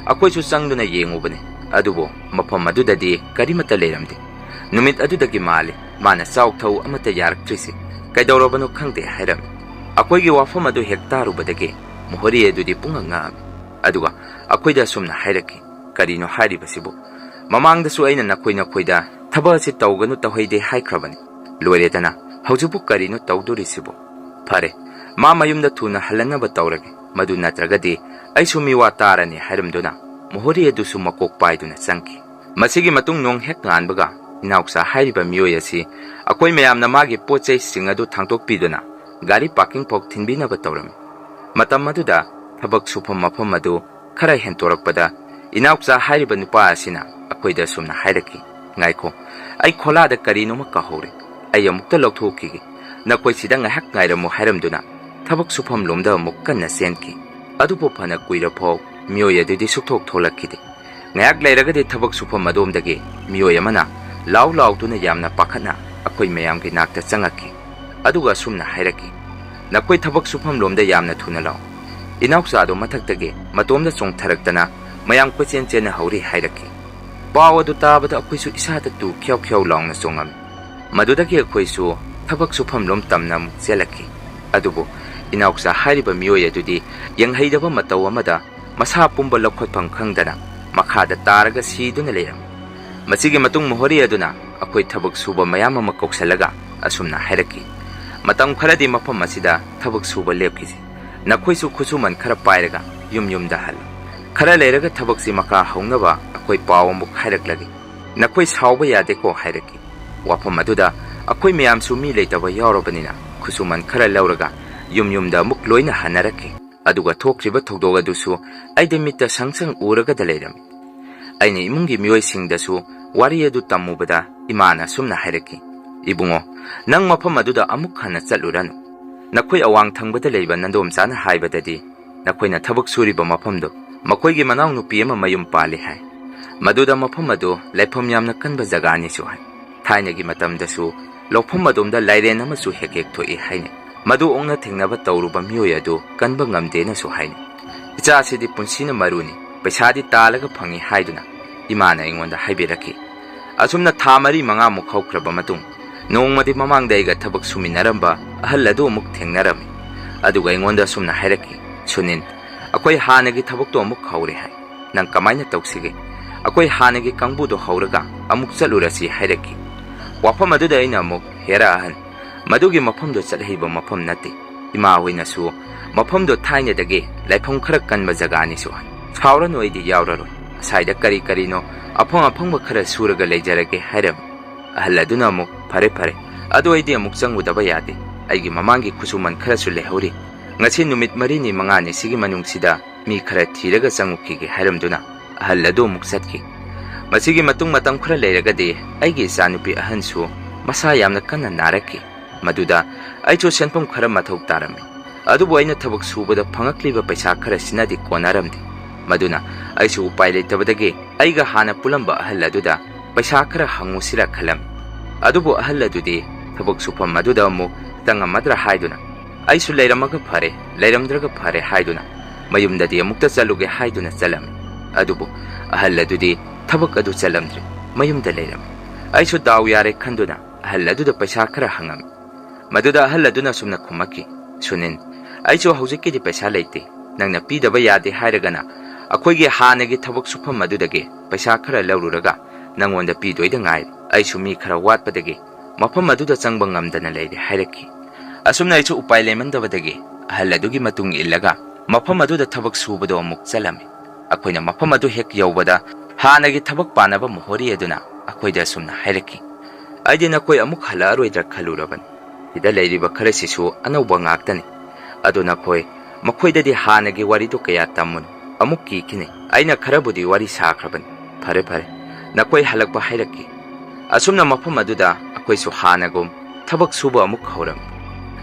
ꯑꯩꯈꯣꯏꯁꯨ ꯆꯪꯗꯨꯅ ꯌꯦꯡꯉꯨꯕꯅꯤ, ꯑꯗꯨꯕꯨ ꯃꯐꯝ ꯑꯗꯨꯗꯗꯤ ꯀꯔꯤꯃꯠꯇ ꯂꯩꯔꯝꯗꯦ꯫ ꯅꯨꯃꯤꯠ ꯑꯗꯨꯗꯒꯤ ꯃꯥꯜꯂꯤ ꯃꯥꯅ ꯆꯥꯎ ꯊꯛꯎ ꯑꯃꯠꯇ ꯌꯥꯔꯛꯇ꯭ꯔꯤꯁꯤ ꯀꯩꯗꯧꯔꯕꯅꯣ ꯈꯪꯗꯦ" ꯍꯥꯏꯔꯝꯃꯤ꯫ ꯑꯩꯈꯣꯏꯒꯤ ꯋꯥꯐꯝ ꯑꯗꯨ ꯍꯦꯛ ꯇꯥꯔꯨꯕꯗꯒꯤ ꯃꯣꯍꯣꯔꯤ ꯑꯗꯨꯗꯤ ꯄꯨꯡꯉꯛ ꯉꯛꯑꯝꯃꯤ꯫ ꯑꯗꯨꯒ ꯑꯩꯈꯣꯏꯗ ꯑꯁꯨꯝꯅ ꯍꯥꯏꯔꯛꯈꯤ, "ꯀꯔꯤꯅꯣ ꯍꯥꯏꯔꯤꯕꯁꯤꯕꯨ? ꯃꯃꯥꯡꯗꯁꯨ ꯑꯩꯅ ꯅꯈꯣꯏ ꯅꯈꯣꯏꯗ ꯊꯕꯛ ꯑꯁꯤ ꯇꯧꯒꯅꯨ ꯇꯧꯍꯩꯗꯦ ꯍꯥꯏꯈ꯭ꯔꯕꯅꯤ꯫ ꯂꯣꯏꯔꯦꯗꯅ, ꯍꯧꯖꯤꯛꯄꯨ ꯀꯔꯤꯅꯣ ꯇꯧꯗꯣꯔꯤꯁꯤꯕꯨ? ꯐꯔꯦ, ꯃꯥ ꯃꯌꯨꯝꯗ ꯊꯨꯅ ꯍꯜꯍꯟꯅꯕ ꯇꯧꯔꯒꯦ, ꯃꯗꯨ ꯅꯠꯇ꯭ꯔꯒꯗꯤ ꯑꯩꯁꯨ ꯃꯤꯋꯥ ꯇꯥꯔꯅꯤ" ꯍꯥꯏꯔꯝꯗꯨꯅ ꯃꯣꯍꯣꯔꯤ ꯑꯗꯨꯁꯨ ꯃꯀꯣꯛ ꯄꯥꯏꯗꯨꯅ ꯆꯪꯈꯤ꯫ ꯃꯁꯤꯒꯤ ꯃꯇꯨꯡ ꯅꯣꯡ ꯍꯦꯛ ꯉꯥꯟꯕꯒ ꯏꯅꯥꯎꯆꯥ ꯍꯥꯏꯔꯤꯕ ꯃꯤꯑꯣꯏ ꯑꯁꯤ ꯑꯩꯈꯣꯏ ꯃꯌꯥꯝꯅ ꯃꯥꯒꯤ ꯄꯣꯠ ꯆꯩꯁꯤꯡ ꯑꯗꯨ ꯊꯥꯡꯗꯣꯛꯄꯤꯗꯨꯅ ꯒꯥꯔꯤ ꯄꯥꯔꯀꯤꯡ ꯐꯥꯎ ꯊꯤꯟꯕꯤꯅꯕ ꯇꯧꯔꯝꯃꯤ꯫ ꯃꯇꯝ ꯑꯗꯨꯗ ꯊꯕꯛ ꯁꯨꯐꯝ ꯃꯐꯝ ꯑꯗꯨ ꯈꯔ ꯍꯦꯟꯇꯣꯔꯛꯄꯗ ꯏꯅꯥꯎꯆꯥ ꯍꯥꯏꯔꯤꯕ ꯅꯨꯄꯥ ꯑꯁꯤꯅ ꯑꯩꯈꯣꯏꯗ ꯑꯁꯨꯝꯅ ꯍꯥꯏꯔꯛꯈꯤ, "ꯉꯥꯏꯈꯣ, ꯑꯩ ꯈꯣꯂꯥꯗ ꯀꯔꯤꯅꯣꯃ ꯀꯥꯍꯧꯔꯦ꯫ ꯑꯩ ꯑꯃꯨꯛꯇ ꯂꯧꯊꯣꯛꯈꯤꯒꯦ꯫ ꯅꯈꯣꯏ ꯁꯤꯗ ꯉꯥꯏꯍꯥꯛ ꯉꯥꯏꯔꯝꯃꯨ" ꯍꯥꯏꯔꯝꯗꯨꯅ ꯊꯕꯛ ꯁꯨꯐꯝ ꯂꯣꯝꯗ ꯑꯃꯨꯛ ꯀꯟꯅ ꯆꯦꯟꯈꯤ꯫ ꯑꯗꯨꯕꯨ ꯐꯅ ꯀꯨꯏꯔꯐꯥꯎ ꯃꯤꯑꯣꯏ ꯑꯗꯨꯗꯤ ꯁꯨꯛꯊꯣꯛ ꯊꯣꯛꯂꯛꯈꯤꯗꯦ꯫ ꯉꯥꯏꯍꯥꯛ ꯂꯩꯔꯒꯗꯤ ꯊꯕꯛ ꯁꯨꯐꯝ ꯑꯗꯣꯝꯗꯒꯤ ꯃꯤꯑꯣꯏ ꯑꯃꯅ ꯂꯥꯎ ꯂꯥꯎꯗꯨꯅ ꯌꯥꯝꯅ ꯄꯥꯈꯠꯅ ꯑꯩꯈꯣꯏ ꯃꯌꯥꯝꯒꯤ ꯅꯥꯛꯇ ꯆꯪꯉꯛꯈꯤ꯫ ꯑꯗꯨꯒ ꯑꯁꯨꯝꯅ ꯍꯥꯏꯔꯛꯈꯤ, "ꯅꯈꯣꯏ ꯊꯕꯛ ꯁꯨꯐꯝ ꯂꯣꯝꯗ ꯌꯥꯝꯅ ꯊꯨꯅ ꯂꯥꯛꯎ꯫ ꯏꯅꯥꯎꯆꯥꯗꯣ ꯃꯊꯛꯇꯒꯤ ꯃꯇꯣꯝꯗ ꯆꯣꯡꯊꯔꯛꯇꯅ ꯃꯌꯥꯝ ꯀꯣꯏꯆꯦꯟ ꯆꯦꯟꯅ ꯍꯧꯔꯤ" ꯍꯥꯏꯔꯛꯈꯤ꯫ ꯄꯥꯎ ꯑꯗꯨ ꯇꯥꯕꯗ ꯑꯩꯈꯣꯏꯁꯨ ꯏꯁꯥꯗ ꯇꯨ ꯈ꯭ꯌꯥꯎ ꯈ꯭ꯌꯥꯎ ꯂꯥꯎꯅ ꯆꯣꯡꯉꯝꯃꯤ꯫ ꯃꯗꯨꯗꯒꯤ ꯑꯩꯈꯣꯏꯁꯨ ꯊꯕꯛ ꯁꯨꯐꯝ ꯂꯣꯝ ꯇꯝꯅ ꯑꯃꯨꯛ ꯆꯦꯜꯂꯛꯈꯤ꯫ ꯑꯗꯨꯕꯨ ꯏꯅꯥꯎꯆꯥ ꯍꯥꯏꯔꯤꯕ ꯃꯤꯑꯣꯏ ꯑꯗꯨꯗꯤ ꯌꯦꯡꯍꯩꯗꯕ ꯃꯇꯧ ꯑꯃꯗ ꯃꯁꯥ ꯄꯨꯝꯕ ꯂꯧꯈꯠꯐꯝ ꯈꯪꯗꯅ ꯃꯈꯥꯗ ꯇꯥꯔꯒ ꯁꯤꯗꯨꯅ ꯂꯩꯔꯝꯃꯤ꯫ ꯃꯁꯤꯒꯤ ꯃꯇꯨꯡ ꯃꯣꯍꯣꯔꯤ ꯑꯗꯨꯅ ꯑꯩꯈꯣꯏ ꯊꯕꯛ ꯁꯨꯕ ꯃꯌꯥꯝ ꯑꯃ ꯀꯧꯁꯜꯂꯒ ꯑꯁꯨꯝꯅ ꯍꯥꯏꯔꯛꯈꯤ, "ꯃꯇꯝ ꯈꯔꯗꯤ ꯃꯐꯝ ꯑꯁꯤꯗ ꯊꯕꯛ ꯁꯨꯕ ꯂꯦꯞꯈꯤꯁꯤ꯫ ꯅꯈꯣꯏꯁꯨ ꯈꯨꯠꯁꯨꯃꯟ ꯈꯔ ꯄꯥꯏꯔꯒ ꯌꯨꯝ ꯌꯨꯝꯗ ꯍꯜꯂꯨ꯫ ꯈꯔ ꯂꯩꯔꯒ ꯊꯕꯛꯁꯤ ꯃꯈꯥ ꯍꯧꯅꯕ ꯑꯩꯈꯣꯏ ꯄꯥꯎ ꯑꯃꯨꯛ ꯍꯥꯏꯔꯛꯂꯒꯦ꯫ ꯅꯈꯣꯏ ꯁꯥꯎꯕ ꯌꯥꯗꯦꯀꯣ" ꯍꯥꯏꯔꯛꯈꯤ꯫ ꯋꯥꯐꯝ ꯑꯗꯨꯗ ꯑꯩꯈꯣꯏ ꯃꯌꯥꯝꯁꯨ ꯃꯤ ꯂꯩꯇꯕ ꯌꯥꯎꯔꯕꯅꯤꯅ ꯈꯨꯠꯁꯨꯃꯟ ꯈꯔ ꯂꯧꯔꯒ ꯌꯨꯝ ꯌꯨꯝꯗ ꯑꯃꯨꯛ ꯂꯣꯏꯅ ꯍꯟꯅꯔꯛꯈꯤ꯫ ꯑꯗꯨꯒ ꯊꯣꯛꯈ꯭ꯔꯤꯕ ꯊꯧꯗꯣꯛ ꯑꯗꯨꯁꯨ ꯑꯩꯗꯤ ꯃꯤꯠꯇ ꯁꯪ ꯁꯪ ꯎꯔꯒꯗ ꯂꯩꯔꯝꯃꯤ꯫ ꯑꯩꯅ ꯏꯃꯨꯡꯒꯤ ꯃꯤꯑꯣꯏꯁꯤꯡꯗꯁꯨ ꯋꯥꯔꯤ ꯑꯗꯨ ꯇꯝꯃꯨꯕꯗ ꯏꯃꯥꯅ ꯑꯁꯨꯝꯅ ꯍꯥꯏꯔꯛꯈꯤ, "ꯏꯕꯨꯡꯉꯣ, ꯅꯪ ꯃꯐꯝ ꯑꯗꯨꯗ ꯑꯃꯨꯛ ꯍꯟꯅ ꯆꯠꯂꯨꯔꯅꯨ꯫ ꯅꯈꯣꯏ ꯑꯋꯥꯡ ꯊꯪꯕꯗ ꯂꯩꯕ ꯅꯟꯗꯣꯝꯆꯥꯅ ꯍꯥꯏꯕꯗꯗꯤ ꯅꯈꯣꯏꯅ ꯊꯕꯛ ꯁꯨꯔꯤꯕ ꯃꯐꯝꯗꯨ ꯃꯈꯣꯏꯒꯤ ꯃꯅꯥꯎꯅꯨꯄꯤ ꯑꯃ ꯃꯌꯨꯝ ꯄꯥꯜꯂꯤ ꯍꯥꯏ꯫ ꯃꯗꯨꯗ ꯃꯐꯝ ꯑꯗꯨ ꯂꯥꯏꯐꯝ ꯌꯥꯝꯅ ꯀꯟꯕ ꯖꯒꯥꯅꯤꯁꯨ ꯍꯥꯏ꯫ ꯊꯥꯏꯅꯒꯤ ꯃꯇꯝꯗꯁꯨ ꯂꯧꯐꯝ ꯑꯗꯣꯝꯗ ꯂꯥꯏꯔꯦꯟ ꯑꯃꯁꯨ ꯍꯦꯛ ꯍꯦꯛ ꯊꯣꯛꯏ ꯍꯥꯏꯅꯩ꯫ ꯃꯗꯨ ꯑꯣꯛꯅ ꯊꯦꯡꯅꯕ ꯇꯧꯔꯨꯕ ꯃꯤꯑꯣꯏ ꯑꯗꯨ ꯀꯟꯕ ꯉꯝꯗꯦꯅꯁꯨ ꯍꯥꯏꯅꯩ꯫ ꯏꯆꯥꯁꯤꯗꯤ ꯄꯨꯟꯁꯤꯅ ꯃꯔꯨꯅꯤ, ꯄꯩꯁꯥꯗꯤ ꯇꯥꯜꯂꯒ ꯐꯪꯏ" ꯍꯥꯏꯗꯨꯅ ꯏꯃꯥꯅ ꯑꯩꯉꯣꯟꯗ ꯍꯥꯏꯕꯤꯔꯛꯈꯤ꯫ ꯑꯁꯨꯝꯅ ꯊꯥ ꯃꯔꯤ ꯃꯉꯥꯃꯨꯛ ꯍꯧꯈ꯭ꯔꯕ ꯃꯇꯨꯡ, ꯅꯣꯡꯃꯗꯤ ꯃꯃꯥꯡꯗ ꯑꯩꯒ ꯊꯕꯛ ꯁꯨꯃꯤꯟꯅꯔꯝꯕ ꯑꯍꯜ ꯑꯗꯨ ꯑꯃꯨꯛ ꯊꯦꯡꯅꯔꯝꯃꯤ꯫ ꯑꯗꯨꯒ ꯑꯩꯉꯣꯟꯗ ꯑꯁꯨꯝꯅ ꯍꯥꯏꯔꯛꯈꯤ, "ꯁꯨꯅꯤꯜ, ꯑꯩꯈꯣꯏ ꯍꯥꯟꯅꯒꯤ ꯊꯕꯛꯇꯣ ꯑꯃꯨꯛ ꯍꯧꯔꯦ ꯍꯥꯏ꯫ ꯅꯪ ꯀꯃꯥꯏꯅ ꯇꯧꯁꯤꯒꯦ? ꯑꯩꯈꯣꯏ ꯍꯥꯟꯅꯒꯤ ꯀꯥꯡꯕꯨꯗꯣ ꯍꯧꯔꯒ ꯑꯃꯨꯛ ꯆꯠꯂꯨꯔꯁꯤ" ꯍꯥꯏꯔꯛꯈꯤ꯫ ꯋꯥꯐꯝ ꯑꯗꯨꯗ ꯑꯩꯅ ꯑꯃꯨꯛ, "ꯍꯦꯔꯥ ꯑꯍꯟ, ꯃꯗꯨꯒꯤ ꯃꯐꯝꯗꯣ ꯆꯠꯍꯩꯕ ꯃꯐꯝ ꯅꯠꯇꯦ꯫ ꯏꯃꯥ ꯍꯣꯏꯅꯁꯨ ꯃꯐꯝꯗꯣ ꯊꯥꯏꯅꯗꯒꯤ ꯂꯥꯏꯐꯝ ꯈꯔ ꯀꯟꯕ ꯖꯒꯥꯅꯤꯁꯨ ꯍꯥꯏ꯫ ꯁꯥꯎꯔꯅꯨ, ꯑꯩꯗꯤ ꯌꯥꯎꯔꯔꯣꯏ꯫ ꯑꯁꯥꯏꯗ ꯀꯔꯤ ꯀꯔꯤꯅꯣ ꯑꯐꯪ ꯑꯐꯪꯕ ꯈꯔ ꯁꯨꯔꯒ ꯂꯩꯖꯔꯒꯦ" ꯍꯥꯏꯔꯝꯃꯤ꯫ ꯑꯍꯜ ꯑꯗꯨꯅ ꯑꯃꯨꯛ, "ꯐꯔꯦ ꯐꯔꯦ, ꯑꯗꯨ ꯑꯩꯗꯤ ꯑꯃꯨꯛ ꯆꯪꯉꯨꯗꯕ ꯌꯥꯗꯦ꯫ ꯑꯩꯒꯤ ꯃꯃꯥꯡꯒꯤ ꯈꯨꯠꯁꯨꯃꯟ ꯈꯔꯁꯨ ꯂꯩꯍꯧꯔꯤ꯫ ꯉꯁꯤ ꯅꯨꯃꯤꯠ ꯃꯔꯤꯅꯤ ꯃꯉꯥꯅꯤ ꯁꯤꯒꯤ ꯃꯅꯨꯡꯁꯤꯗ ꯃꯤ ꯈꯔ ꯊꯤꯔꯒ ꯆꯪꯉꯨꯈꯤꯒꯦ" ꯍꯥꯏꯔꯝꯗꯨꯅ ꯑꯍꯜ ꯑꯗꯨ ꯑꯃꯨꯛ ꯆꯠꯈꯤ꯫ ꯃꯁꯤꯒꯤ ꯃꯇꯨꯡ ꯃꯇꯝ ꯈꯔ ꯂꯩꯔꯒꯗꯤ ꯑꯩꯒꯤ ꯏꯆꯥꯅꯨꯄꯤ ꯑꯍꯟꯁꯨ ꯃꯁꯥ ꯌꯥꯝꯅ ꯀꯟꯅ ꯅꯥꯔꯛꯈꯤ꯫ ꯃꯗꯨꯗ ꯑꯩꯁꯨ ꯁꯦꯟꯐꯝ ꯈꯔ ꯃꯊꯧ ꯇꯥꯔꯝꯃꯤ꯫ ꯑꯗꯨꯕꯨ ꯑꯩꯅ ꯊꯕꯛ ꯁꯨꯕꯗ ꯐꯪꯉꯛꯂꯤꯕ ꯄꯩꯁꯥ ꯈꯔꯁꯤꯅꯗꯤ ꯀꯣꯟꯅꯔꯝꯗꯦ꯫ ꯃꯗꯨꯅ ꯑꯩꯁꯨ ꯎꯄꯥꯏ ꯂꯩꯇꯕꯗꯒꯤ ꯑꯩꯒ ꯍꯥꯟꯅ ꯄꯨꯜꯂꯝꯕ ꯑꯍꯜ ꯑꯗꯨꯗ ꯄꯩꯁꯥ ꯈꯔ ꯍꯪꯉꯨꯁꯤꯔ ꯈꯜꯂꯝꯃꯤ꯫ ꯑꯗꯨꯕꯨ ꯑꯍꯜ ꯑꯗꯨꯗꯤ ꯊꯕꯛ ꯁꯨꯐꯝ ꯑꯗꯨꯗ ꯑꯃꯨꯛ ꯆꯪꯉꯝꯃꯗ꯭ꯔꯥ ꯍꯥꯏꯗꯨꯅ, "ꯑꯩꯁꯨ ꯂꯩꯔꯝꯃꯒ ꯐꯔꯦ, ꯂꯩꯔꯝꯗ꯭ꯔꯒ ꯐꯔꯦ" ꯍꯥꯏꯗꯨꯅ ꯃꯌꯨꯝꯗꯗꯤ ꯑꯃꯨꯛꯇ ꯆꯠꯂꯨꯒꯦ ꯍꯥꯏꯗꯨꯅ ꯆꯠꯂꯝꯃꯤ꯫ ꯑꯗꯨꯕꯨ ꯑꯍꯜ ꯑꯗꯨꯗꯤ ꯊꯕꯛ ꯑꯗꯨ ꯆꯠꯂꯝꯗ꯭ꯔꯦ, ꯃꯌꯨꯝꯗ ꯂꯩꯔꯝꯃꯤ꯫ ꯑꯩꯁꯨ ꯗꯥꯎ ꯌꯥꯔꯦ ꯈꯟꯗꯨꯅ ꯑꯍꯜ ꯑꯗꯨꯗ ꯄꯩꯁꯥ ꯈꯔ ꯍꯪꯉꯝꯃꯤ꯫ ꯃꯗꯨꯗ ꯑꯍꯜ ꯑꯗꯨꯅ ꯑꯁꯨꯝꯅ ꯈꯨꯝꯃꯛꯈꯤ, "ꯁꯨꯅꯤꯜ, "ꯑꯩꯁꯨ ꯍꯧꯖꯤꯛꯀꯤꯗꯤ ꯄꯩꯁꯥ ꯂꯩꯇꯦ꯫ ꯅꯪꯅ ꯄꯤꯗꯕ ꯌꯥꯗꯦ ꯍꯥꯏꯔꯒꯅ ꯑꯩꯈꯣꯏꯒꯤ ꯍꯥꯟꯅꯒꯤ ꯊꯕꯛ ꯁꯨꯐꯝ ꯑꯗꯨꯗꯒꯤ ꯄꯩꯁꯥ ꯈꯔ ꯂꯧꯔꯨꯔꯒ ꯅꯪꯉꯣꯟꯗ ꯄꯤꯗꯣꯏꯗ ꯉꯥꯏꯔꯦ꯫ ꯑꯩꯁꯨ ꯃꯤ ꯈꯔ ꯋꯥꯠꯄꯗꯒꯤ ꯃꯐꯝ ꯑꯗꯨꯗ ꯆꯪꯕ ꯉꯝꯗꯅ ꯂꯩꯔꯦ" ꯍꯥꯏꯔꯛꯈꯤ꯫ ꯑꯁꯨꯝꯅ ꯑꯩꯁꯨ ꯎꯄꯥꯏ ꯂꯩꯃꯟꯗꯕꯗꯒꯤ ꯑꯍꯜ ꯑꯗꯨꯒꯤ ꯃꯇꯨꯡ ꯏꯜꯂꯒ ꯃꯐꯝ ꯑꯗꯨꯗ ꯊꯕꯛ ꯁꯨꯕꯗꯣ ꯑꯃꯨꯛ ꯆꯠꯂꯝꯃꯤ꯫ ꯑꯩꯈꯣꯏꯅ ꯃꯐꯝ ꯑꯗꯨ ꯍꯦꯛ ꯌꯧꯕꯗ ꯍꯥꯟꯅꯒꯤ ꯊꯕꯛ ꯄꯥꯅꯕ ꯃꯣꯍꯣꯔꯤ ꯑꯗꯨꯅ ꯑꯩꯈꯣꯏꯗ ꯑꯁꯨꯝꯅ ꯍꯥꯏꯔꯛꯈꯤ, "ꯑꯩꯗꯤ ꯅꯈꯣꯏ ꯑꯃꯨꯛ ꯍꯜꯂꯛꯑꯔꯣꯏꯗ꯭ꯔꯥ ꯈꯜꯂꯨꯔꯕꯅꯤ꯫ ꯁꯤꯗ ꯂꯩꯔꯤꯕ ꯈꯔꯁꯤꯁꯨ ꯑꯅꯧꯕ ꯉꯥꯛꯇꯅꯤ꯫ ꯑꯗꯨ ꯅꯈꯣꯏ ꯃꯈꯣꯏꯗꯗꯤ ꯍꯥꯟꯅꯒꯤ ꯋꯥꯔꯤꯗꯨ ꯀꯌꯥ ꯇꯝꯃꯨꯅꯨ꯫ ꯑꯃꯨꯛ ꯀꯤꯈꯤꯅꯤ꯫ ꯑꯩꯅ ꯈꯔꯕꯨꯗꯤ ꯋꯥꯔꯤ ꯁꯥꯈ꯭ꯔꯕꯅꯤ꯫ ꯐꯔꯦ, ꯐꯔꯦ, ꯅꯈꯣꯏ ꯍꯜꯂꯛꯄ ꯍꯥꯏꯔꯛꯀꯦ"꯫ ꯑꯁꯨꯝꯅ ꯃꯐꯝ ꯑꯗꯨꯗ ꯑꯩꯈꯣꯏꯁꯨ ꯍꯥꯟꯅꯒꯨꯝ ꯊꯕꯛ ꯁꯨꯕ ꯑꯃꯨꯛ ꯍꯧꯔꯝꯃꯤ꯫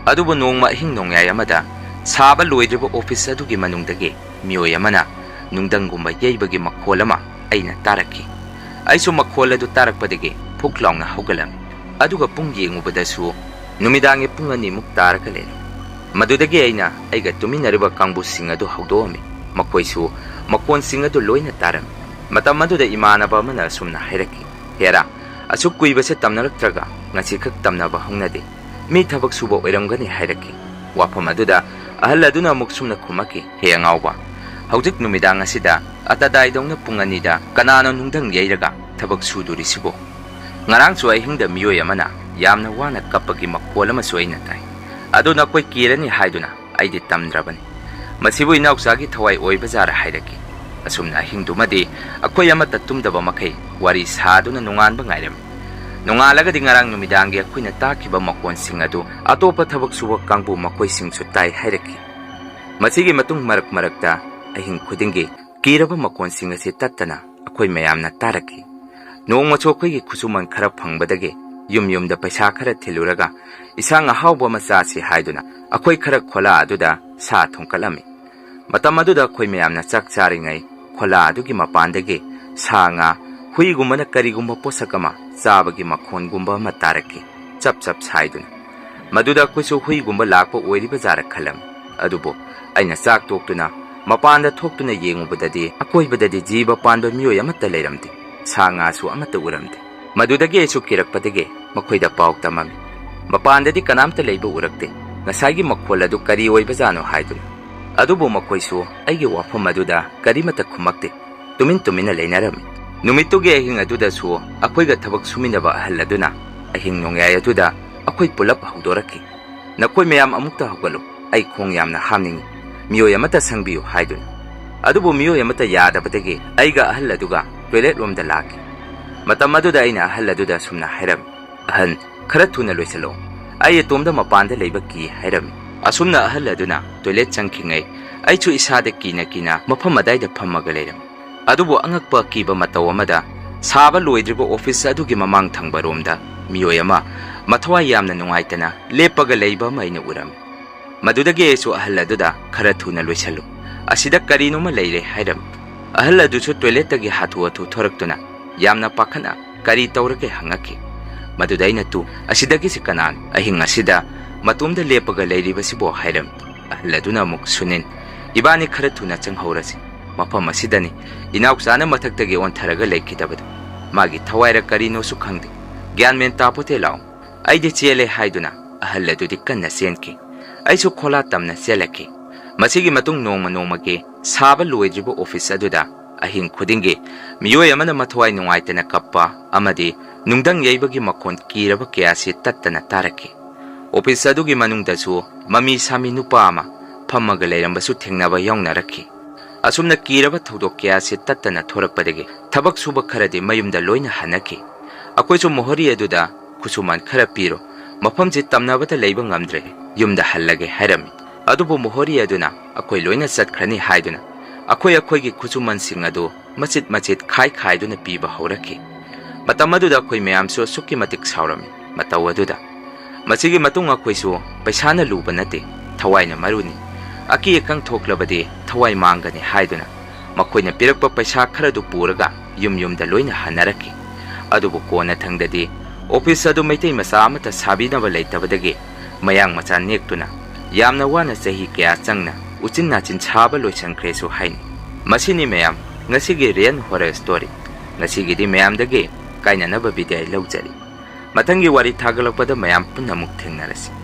ꯑꯗꯨꯕꯨ ꯅꯣꯡꯃ ꯑꯍꯤꯡ ꯅꯣꯡꯌꯥꯏ ꯑꯃꯗ ꯁꯥꯕ ꯂꯣꯏꯗ꯭ꯔꯤꯕ ꯑꯣꯐꯤꯁ ꯑꯗꯨꯒꯤ ꯃꯅꯨꯡꯗꯒꯤ ꯃꯤꯑꯣꯏ ꯑꯃꯅ ꯅꯨꯡꯗꯪꯒꯨꯝꯕ ꯌꯩꯕꯒꯤ ꯃꯈꯣꯜ ꯑꯃ ꯑꯩꯅ ꯇꯥꯔꯛꯈꯤ꯫ ꯑꯩꯁꯨ ꯃꯈꯣꯜ ꯑꯗꯨ ꯇꯥꯔꯛꯄꯗꯒꯤ ꯐꯨꯛ ꯂꯥꯎꯅ ꯍꯧꯒꯠꯂꯝꯃꯤ꯫ ꯑꯗꯨꯒ ꯄꯨꯡ ꯌꯦꯡꯉꯨꯕꯗꯁꯨ ꯅꯨꯃꯤꯗꯥꯡꯒꯤ ꯄꯨꯡ ꯑꯅꯤꯃꯨꯛ ꯇꯥꯔꯒ ꯂꯩꯔꯝꯃꯤ꯫ ꯃꯗꯨꯗꯒꯤ ꯑꯩꯅ ꯑꯩꯒ ꯇꯨꯃꯤꯟꯅꯔꯤꯕ ꯀꯥꯡꯕꯨꯁꯤꯡ ꯑꯗꯨ ꯍꯧꯗꯣꯛꯑꯝꯃꯤ꯫ ꯃꯈꯣꯏꯁꯨ ꯃꯈꯣꯟꯁꯤꯡ ꯑꯗꯨ ꯂꯣꯏꯅ ꯇꯥꯔꯝꯃꯤ꯫ ꯃꯇꯝ ꯑꯗꯨꯗ ꯏꯃꯥꯟꯅꯕ ꯑꯃꯅ ꯑꯁꯨꯝꯅ ꯍꯥꯏꯔꯛꯈꯤ, "ꯍꯦꯔꯥ, ꯑꯁꯨꯛ ꯀꯨꯏꯕꯁꯦ ꯇꯝꯅꯔꯛꯇ꯭ꯔꯒ ꯉꯁꯤꯈꯛ ꯇꯝꯅꯕ ꯍꯧꯅꯗꯦ꯫ ꯃꯤ ꯊꯕꯛ ꯁꯨꯕ ꯑꯣꯏꯔꯝꯒꯅꯤ" ꯍꯥꯏꯔꯛꯈꯤ꯫ ꯋꯥꯐꯝ ꯑꯗꯨꯗ ꯑꯍꯜ ꯑꯗꯨꯅ ꯑꯃꯨꯛ ꯁꯨꯝꯅ ꯈꯨꯝꯃꯛꯈꯤ, "ꯍꯦ ꯑꯉꯥꯎꯕ, ꯍꯧꯖꯤꯛ ꯅꯨꯃꯤꯗꯥꯡ ꯑꯁꯤꯗ ꯑꯇꯗꯥꯏꯗꯧꯅ ꯄꯨꯡ ꯑꯅꯤꯗ ꯀꯅꯥꯅꯣ ꯅꯨꯡꯗꯪ ꯌꯩꯔꯒ ꯊꯕꯛ ꯁꯨꯗꯣꯔꯤꯁꯤꯕꯣ? ꯉꯔꯥꯡꯁꯨ ꯑꯍꯤꯡꯗ ꯃꯤꯑꯣꯏ ꯑꯃꯅ ꯌꯥꯝꯅ ꯋꯥꯅ ꯀꯞꯄꯒꯤ ꯃꯈꯣꯜ ꯑꯃꯁꯨ ꯑꯩꯅ ꯇꯥꯏ꯫ ꯑꯗꯨ ꯅꯈꯣꯏ ꯀꯤꯔꯅꯤ ꯍꯥꯏꯗꯨꯅ ꯑꯩꯗꯤ ꯇꯝꯗ꯭ꯔꯕꯅꯤ꯫ ꯃꯁꯤꯕꯨ ꯏꯅꯥꯎꯆꯥꯒꯤ ꯊꯋꯥꯏ ꯑꯣꯏꯕ ꯖꯥꯔ" ꯍꯥꯏꯔꯛꯈꯤ꯫ ꯑꯁꯨꯝꯅ ꯑꯍꯤꯡꯗꯨꯃꯗꯤ ꯑꯩꯈꯣꯏ ꯑꯃꯠꯇ ꯇꯨꯝꯗꯕ ꯃꯈꯩ ꯋꯥꯔꯤ ꯁꯥꯗꯨꯅ ꯅꯣꯡꯉꯥꯟꯕ ꯉꯥꯏꯔꯝꯃꯤ꯫ ꯅꯣꯡꯉꯥꯜꯂꯒꯗꯤ ꯉꯔꯥꯡ ꯅꯨꯃꯤꯗꯥꯡꯒꯤ ꯑꯩꯈꯣꯏꯅ ꯇꯥꯈꯤꯕ ꯃꯈꯣꯟꯁꯤꯡ ꯑꯗꯨ ꯑꯇꯣꯞꯄ ꯊꯕꯛ ꯁꯨꯕ ꯀꯥꯡꯕꯨ ꯃꯈꯣꯏꯁꯤꯡꯁꯨ ꯇꯥꯏ ꯍꯥꯏꯔꯛꯈꯤ꯫ ꯃꯁꯤꯒꯤ ꯃꯇꯨꯡ ꯃꯔꯛ ꯃꯔꯛꯇ ꯑꯍꯤꯡ ꯈꯨꯗꯤꯡꯒꯤ ꯀꯤꯔꯕ ꯃꯈꯣꯟꯁꯤꯡ ꯑꯁꯤ ꯇꯠꯇꯅ ꯑꯩꯈꯣꯏ ꯃꯌꯥꯝꯅ ꯇꯥꯔꯛꯈꯤ꯫ ꯅꯣꯡꯃꯁꯨ ꯑꯩꯈꯣꯏꯒꯤ ꯈꯨꯠꯁꯨꯃꯟ ꯈꯔ ꯐꯪꯕꯗꯒꯤ ꯌꯨꯝ ꯌꯨꯝꯗ ꯄꯩꯁꯥ ꯈꯔ ꯊꯤꯜꯂꯨꯔꯒ ꯏꯟꯁꯥꯡ ꯑꯍꯥꯎꯕ ꯑꯃ ꯆꯥꯁꯤ ꯍꯥꯏꯗꯨꯅ ꯑꯩꯈꯣꯏ ꯈꯔ ꯈꯣꯂꯥ ꯑꯗꯨꯗ ꯁꯥ ꯊꯣꯡꯀꯠꯂꯝꯃꯤ꯫ ꯃꯇꯝ ꯑꯗꯨꯗ ꯑꯩꯈꯣꯏ ꯃꯌꯥꯝꯅ ꯆꯥꯛ ꯆꯥꯔꯤꯉꯩ ꯈꯣꯂꯥ ꯑꯗꯨꯒꯤ ꯃꯄꯥꯟꯗꯒꯤ ꯁꯥ ꯉꯥ, ꯍꯨꯏꯒꯨꯝꯕꯅ ꯀꯔꯤꯒꯨꯝꯕ ꯄꯣꯠꯁꯛ ꯑꯃ ꯆꯥꯕꯒꯤ ꯃꯈꯣꯟꯒꯨꯝꯕ ꯑꯃ ꯇꯥꯔꯛꯈꯤ, ꯆꯞ ꯆꯞ ꯁꯥꯏꯗꯨꯅ꯫ ꯃꯗꯨꯗ ꯑꯩꯈꯣꯏꯁꯨ ꯍꯨꯏꯒꯨꯝꯕ ꯂꯥꯛꯄ ꯑꯣꯏꯔꯤꯕ ꯖꯥꯔ ꯈꯜꯂꯝꯃꯤ꯫ ꯑꯗꯨꯕꯨ ꯑꯩꯅ ꯆꯥꯛ ꯇꯣꯛꯇꯨꯅ ꯃꯄꯥꯟꯗ ꯊꯣꯛꯇꯨꯅ ꯌꯦꯡꯉꯨꯕꯗꯗꯤ ꯑꯀꯣꯏꯕꯗꯗꯤ ꯖꯤꯕ ꯄꯥꯟꯕ ꯃꯤꯑꯣꯏ ꯑꯃꯠꯇ ꯂꯩꯔꯝꯗꯦ꯫ ꯁꯥ ꯉꯥꯁꯨ ꯑꯃꯠꯇ ꯎꯔꯝꯗꯦ꯫ ꯃꯗꯨꯗꯒꯤ ꯑꯩꯁꯨ ꯀꯤꯔꯛꯄꯗꯒꯤ ꯃꯈꯣꯏꯗ ꯄꯥꯎ ꯇꯝꯃꯝꯃꯤ꯫ ꯃꯄꯥꯟꯗꯗꯤ ꯀꯅꯥꯝꯇ ꯂꯩꯕ ꯎꯔꯛꯇꯦ꯫ ꯉꯁꯥꯏꯒꯤ ꯃꯈꯣꯜ ꯑꯗꯨ ꯀꯔꯤ ꯑꯣꯏꯕꯖꯥꯠꯅꯣ ꯍꯥꯏꯗꯨꯅ꯫ ꯑꯗꯨꯕꯨ ꯃꯈꯣꯏꯁꯨ ꯑꯩꯒꯤ ꯋꯥꯐꯝ ꯑꯗꯨꯗ ꯀꯔꯤꯃꯠꯇ ꯈꯨꯝꯃꯛꯇꯦ꯫ ꯇꯨꯃꯤꯟ ꯇꯨꯃꯤꯟꯅ ꯂꯩꯅꯔꯝꯃꯤ꯫ ꯅꯨꯃꯤꯠꯇꯨꯒꯤ ꯑꯍꯤꯡ ꯑꯗꯨꯗꯁꯨ ꯑꯩꯈꯣꯏꯒ ꯊꯕꯛ ꯁꯨꯃꯤꯟꯅꯕ ꯑꯍꯜ ꯑꯗꯨꯅ ꯑꯍꯤꯡ ꯅꯣꯡꯌꯥꯏ ꯑꯗꯨꯗ ꯑꯩꯈꯣꯏ ꯄꯨꯂꯞ ꯍꯧꯗꯣꯔꯛꯈꯤ꯫ "ꯅꯈꯣꯏ ꯃꯌꯥꯝ ꯑꯃꯨꯛꯇ ꯍꯧꯒꯠꯂꯨ, ꯑꯩ ꯈꯣꯡ ꯌꯥꯝꯅ ꯍꯥꯝꯅꯤꯡꯏ, ꯃꯤꯑꯣꯏ ꯑꯃꯠꯇ ꯁꯪꯕꯤꯌꯨ" ꯍꯥꯏꯗꯨꯅ꯫ ꯑꯗꯨꯕꯨ ꯃꯤꯑꯣꯏ ꯑꯃꯠꯇ ꯌꯥꯗꯕꯗꯒꯤ ꯑꯩꯒ ꯑꯍꯜ ꯑꯗꯨꯒ ꯇꯣꯏꯂꯦꯠ ꯂꯣꯝꯗ ꯂꯥꯛꯈꯤ꯫ ꯃꯇꯝ ꯑꯗꯨꯗ ꯑꯩꯅ ꯑꯍꯜ ꯑꯗꯨꯗ ꯑꯁꯨꯝꯅ ꯍꯥꯏꯔꯝꯃꯤ, "ꯑꯍꯟ, ꯈꯔ ꯊꯨꯅ ꯂꯣꯏꯁꯤꯜꯂꯛꯎ, ꯑꯩ ꯑꯇꯣꯝꯗ ꯃꯄꯥꯟꯗ ꯂꯩꯕ ꯀꯤ" ꯍꯥꯏꯔꯝꯃꯤ꯫ ꯑꯁꯨꯝꯅ ꯑꯍꯜ ꯑꯗꯨꯅ ꯇꯣꯏꯂꯦꯠ ꯆꯪꯈꯤꯉꯩ ꯑꯩꯁꯨ ꯏꯁꯥꯗ ꯀꯤꯅ ꯀꯤꯅ ꯃꯐꯝ ꯑꯗꯥꯏꯗ ꯐꯝꯃꯒ ꯂꯩꯔꯝꯃꯤ꯫ ꯑꯗꯨꯕꯨ ꯑꯉꯛꯄ ꯑꯀꯤꯕ ꯃꯇꯧ ꯑꯃꯗ ꯁꯥꯕ ꯂꯣꯏꯗ꯭ꯔꯤꯕ ꯑꯣꯐꯤꯁ ꯑꯗꯨꯒꯤ ꯃꯃꯥꯡ ꯊꯪꯕ ꯔꯣꯝꯗ ꯃꯤꯑꯣꯏ ꯑꯃ ꯃꯊꯋꯥꯏ ꯌꯥꯝꯅ ꯅꯨꯡꯉꯥꯏꯇꯅ ꯂꯦꯞꯄꯒ ꯂꯩꯕ ꯑꯃ ꯑꯩꯅ ꯎꯔꯝꯃꯤ꯫ ꯃꯗꯨꯗꯒꯤ ꯑꯩꯁꯨ ꯑꯍꯜ ꯑꯗꯨꯗ, "ꯈꯔ ꯊꯨꯅ ꯂꯣꯏꯁꯤꯜꯂꯨ, ꯑꯁꯤꯗ ꯀꯔꯤꯅꯣꯃ ꯂꯩꯔꯦ" ꯍꯥꯏꯔꯝꯃꯤ꯫ ꯑꯍꯜ ꯑꯗꯨꯁꯨ ꯇꯣꯏꯂꯦꯠꯇꯒꯤ ꯍꯥꯊꯨ ꯍꯥꯊꯨ ꯊꯣꯔꯛꯇꯨꯅ ꯌꯥꯝꯅ ꯄꯥꯈꯠꯅ "ꯀꯔꯤ ꯇꯧꯔꯒꯦ?" ꯍꯪꯉꯛꯈꯤ꯫ ꯃꯗꯨꯗ ꯑꯩꯅ, "ꯇꯨ, ꯑꯁꯤꯗꯒꯤꯁꯤ ꯀꯅꯥꯅꯣ? ꯑꯍꯤꯡ ꯑꯁꯤꯗ ꯃꯇꯣꯝꯗ ꯂꯦꯞꯄꯒ ꯂꯩꯔꯤꯕꯁꯤꯕꯣ?" ꯍꯥꯏꯔꯝꯃꯤ꯫ ꯑꯍꯜ ꯑꯗꯨꯅ ꯑꯃꯨꯛ, "ꯁꯨꯅꯤꯟ, ꯏꯕꯥꯅꯤ ꯈꯔ ꯊꯨꯅ ꯆꯪꯍꯧꯔꯁꯤ꯫ ꯃꯐꯝ ꯑꯁꯤꯗꯅꯤ ꯏꯅꯥꯎꯆꯥꯅ ꯃꯊꯛꯇꯒꯤ ꯑꯣꯟꯊꯔꯒ ꯂꯩꯈꯤꯗꯕꯗꯨ꯫ ꯃꯥꯒꯤ ꯊꯋꯥꯏꯔ ꯀꯔꯤꯅꯣꯁꯨ ꯈꯪꯗꯦ꯫ ꯒ꯭ꯌꯥꯟ ꯃꯦꯟ ꯇꯥꯄꯣꯠꯇꯦ, ꯂꯥꯛꯑꯣ꯫" ꯑꯩꯗꯤ ꯆꯦꯜꯂꯦ ꯍꯥꯏꯗꯨꯅ ꯑꯍꯜ ꯑꯗꯨꯗꯤ ꯀꯟꯅ ꯆꯦꯟꯈꯤ꯫ ꯑꯩꯁꯨ ꯈꯣꯂꯥ ꯇꯝꯅ ꯆꯦꯜꯂꯛꯈꯤ꯫ ꯃꯁꯤꯒꯤ ꯃꯇꯨꯡ ꯅꯣꯡꯃ ꯅꯣꯡꯃꯒꯤ ꯁꯥꯕ ꯂꯣꯏꯗ꯭ꯔꯤꯕ ꯑꯣꯐꯤꯁ ꯑꯗꯨꯗ ꯑꯍꯤꯡ ꯈꯨꯗꯤꯡꯒꯤ ꯃꯤꯑꯣꯏ ꯑꯃꯅ ꯃꯊꯋꯥꯏ ꯅꯨꯡꯉꯥꯏꯇꯅ ꯀꯞꯄ ꯑꯃꯗꯤ ꯅꯨꯡꯗꯪ ꯌꯩꯕꯒꯤ ꯃꯈꯣꯟ ꯀꯤꯔꯕ ꯀꯌꯥꯁꯤ ꯇꯠꯇꯅ ꯇꯥꯔꯛꯈꯤ꯫ ꯑꯣꯐꯤꯁ ꯑꯗꯨꯒꯤ ꯃꯅꯨꯡꯗꯁꯨ ꯃꯃꯤ ꯁꯥꯃꯤ ꯅꯨꯄꯥ ꯑꯃ ꯐꯝꯃꯒ ꯂꯩꯔꯝꯕꯁꯨ ꯊꯦꯡꯅꯕ ꯌꯥꯎꯅꯔꯛꯈꯤ꯫ ꯑꯁꯨꯝꯅ ꯀꯤꯔꯕ ꯊꯧꯗꯣꯛ ꯀꯌꯥꯁꯤ ꯇꯠꯇꯅ ꯊꯣꯔꯛꯄꯗꯒꯤ ꯊꯕꯛ ꯁꯨꯕ ꯈꯔꯗꯤ ꯃꯌꯨꯝꯗ ꯂꯣꯏꯅ ꯍꯟꯅꯈꯤ꯫ ꯑꯩꯈꯣꯏꯁꯨ ꯃꯣꯍꯣꯔꯤ ꯑꯗꯨꯗ "ꯈꯨꯠꯁꯨꯃꯟ ꯈꯔ ꯄꯤꯔꯣ, ꯃꯐꯝꯁꯤ ꯇꯝꯅꯕꯗ ꯂꯩꯕ ꯉꯝꯗ꯭ꯔꯦ, ꯌꯨꯝꯗ ꯍꯜꯂꯒꯦ" ꯍꯥꯏꯔꯝꯃꯤ꯫ ꯑꯗꯨꯕꯨ ꯃꯣꯍꯣꯔꯤ ꯑꯗꯨꯅ "ꯑꯩꯈꯣꯏ ꯂꯣꯏꯅ ꯆꯠꯈ꯭ꯔꯅꯤ" ꯍꯥꯏꯗꯨꯅ ꯑꯩꯈꯣꯏ ꯑꯩꯈꯣꯏꯒꯤ ꯈꯨꯠꯁꯨꯃꯟꯁꯤꯡ ꯑꯗꯨ ꯃꯆꯤꯠ ꯃꯆꯤꯠ ꯈꯥꯏ ꯈꯥꯏꯗꯨꯅ ꯄꯤꯕ ꯍꯧꯔꯛꯈꯤ꯫ ꯃꯇꯝ ꯑꯗꯨꯗ ꯑꯩꯈꯣꯏ ꯃꯌꯥꯝꯁꯨ ꯑꯁꯨꯛꯀꯤ ꯃꯇꯤꯛ ꯁꯥꯎꯔꯝꯃꯤ꯫ ꯃꯇꯧ ꯑꯗꯨꯗ ꯃꯁꯤꯒꯤ ꯃꯇꯨꯡ ꯑꯩꯈꯣꯏꯁꯨ ꯄꯩꯁꯥꯅ ꯂꯨꯕ ꯅꯠꯇꯦ, ꯊꯋꯥꯏꯅ ꯃꯔꯨꯅꯤ꯫ ꯑꯀꯤ ꯑꯈꯪ ꯊꯣꯛꯂꯕꯗꯤ ꯊꯋꯥꯏ ꯃꯥꯡꯒꯅꯤ ꯍꯥꯏꯗꯨꯅ ꯃꯈꯣꯏꯅ ꯄꯤꯔꯛꯄ ꯄꯩꯁꯥ ꯈꯔꯗꯨ ꯄꯨꯔꯒ ꯌꯨꯝ ꯌꯨꯝꯗ ꯂꯣꯏꯅ ꯍꯟꯅꯔꯛꯈꯤ꯫ ꯑꯗꯨꯕꯨ ꯀꯣꯟꯅꯊꯪꯗꯗꯤ ꯑꯣꯐꯤꯁ ꯑꯗꯨ ꯃꯩꯇꯩ ꯃꯆꯥ ꯑꯃꯠꯇ ꯁꯥꯕꯤꯅꯕ ꯂꯩꯇꯕꯗꯒꯤ ꯃꯌꯥꯡ ꯃꯆꯥ ꯅꯦꯛꯇꯨꯅ ꯌꯥꯝꯅ ꯋꯥꯅ ꯆꯍꯤ ꯀꯌꯥ ꯆꯪꯅ ꯎꯆꯤꯟ ꯅꯥꯆꯤꯟ ꯁꯥꯕ ꯂꯣꯏꯁꯤꯟꯈ꯭ꯔꯦꯁꯨ ꯍꯥꯏꯅꯩ꯫ ꯃꯁꯤꯅꯤ ꯃꯌꯥꯝ ꯉꯁꯤꯒꯤ Real Horror Story꯫ ꯉꯁꯤꯒꯤꯗꯤ ꯃꯌꯥꯝꯗꯒꯤ ꯀꯥꯏꯅꯅꯕ ꯕꯤꯗꯥꯏ ꯂꯧꯖꯔꯤ꯫ ꯃꯊꯪꯒꯤ ꯋꯥꯔꯤ ꯊꯥꯒꯠꯂꯛꯄꯗ ꯃꯌꯥꯝ ꯄꯨꯟꯅ ꯑꯃꯨꯛ ꯊꯦꯡꯅꯔꯁꯤ꯫